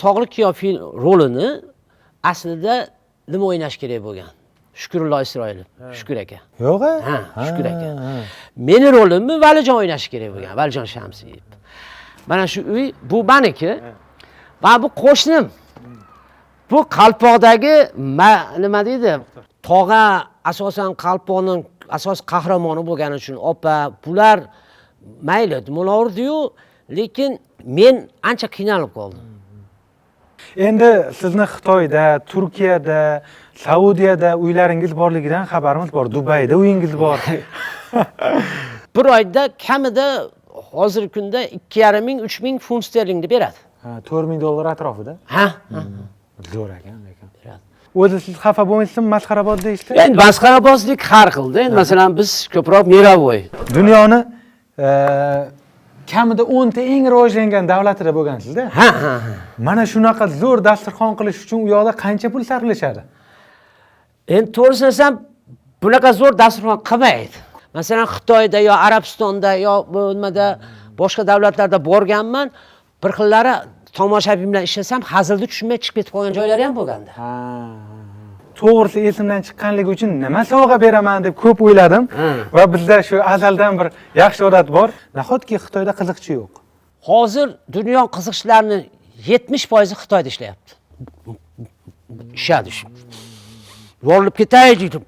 Tog'li kuyov rolini aslida nima o'ynash kerak bo'lgan? Shukrullo Isroilov, Shukur aka. Yo'q. Ha, Shukur aka. Meni rolimni Valijon o'ynashi kerak bo'lgan, Valijon Shamsiyev. Mana shu uy bu maniki. Va bu qo'shnim. Bu Qalpoqdagi nima deydi? Tog'a asosan Qalpoqning asos qahramoni bo'lgani uchun opa, bular mayli bo'laverdi-yu, lekin men ancha qiynalib qoldim. Endi sizni Xitoyda, Turkiyada, Saudiyada uylaringiz borligidan xabarimiz bor. Dubayda uyingiz bor. Bir oyda kamida hozirgi kunda 2,5 ming, 3000 funt sterlingni beradi. Ha, 4000 dollar atrofida. Ha, ha. Zo'r ekan lekin. Beradi. O'zi siz xafa bo'lmaysizmi masxarabod deyishsa? Endi masxarabozlik har xilda. Endi masalan biz ko'proq мировой. Dunyoni kamida 10 ta eng rivojlangan davlatida bo'lgansizda. Ha. Mana shunaqa zo'r dasturxon qilish uchun u yoqda qancha pul sarflashadi? Endi to'g'risini desam, bunaqa zo'r dasturxon qilmaydi. Masalan, Xitoyda yo Arabistonda yo bu nimada, boshqa davlatlarda borganman, bir xillari tomoshabin bilan ishlasam, hazilni tushunmay chiqib ketib qolgan joylari ham bo'lganda. Ha. To'g'risi, esimdan chiqqanligi uchun nima sovg'a beraman deb ko'p o'yladim. Va bizda shu azaldan bir yaxshi odat bor. Nahotki Xitoyda qiziqchi yo'q? Hozir dunyo qiziqchilarini 70% Xitoyda ishlayapti. Ishadi shu. Yorilib ketay deydi.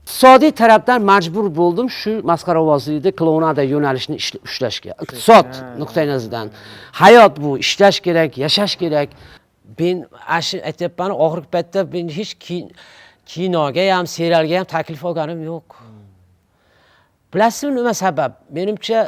Iqtisodiy tarafdan majbur bo'ldim shu masxaravozlikda, klounada yo'nalishni ushlashga. Iqtisod nuqtai nazaridan. Hayot bu, ishlash kerak, yashash kerak. Men shu aytyapman, oxirgi paytda men hech kinoga ham, serialga ham taklif olganim yo'q. Bilasizmi nima sabab? Menimcha